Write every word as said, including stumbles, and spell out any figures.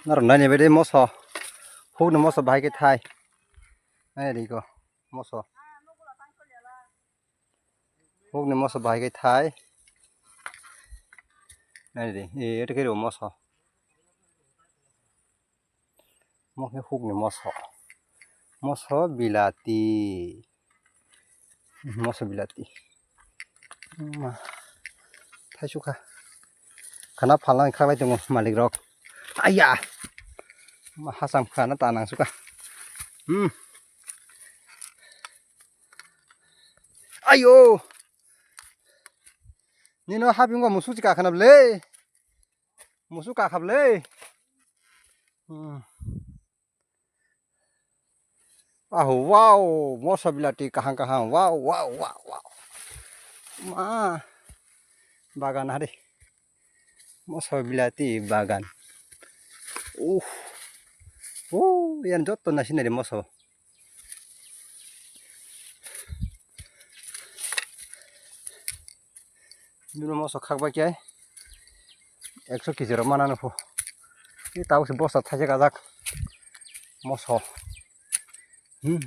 Norok naini baidi moso. Hukni moso bahai khe thai. Naini ko moso. Hukni moso bahai khe thai. Naini di, e, eto khe rw moso. Mo khe hukni moso. Moso bilati. Moso bilati. Ma. Thaisukha. Khana phalna khaklai tongo malik rok. Aya. Ma hasam khana ta nang suka. Hmm. Ayo. Nino hapingo musu chika khana ble. Musu kakhap le. Hmm. Ah, wow, moso bilati kaham kaham. Wow, wow, wow, wow. Ma. Bagan hari. Moso bilati bagan. Uh. Uh, yan jotto na sinari moso. Bini moso khakbai khe ekso kg rok mana nukho. Ni tabuk se bosta thaisa kajak moso. Hmm.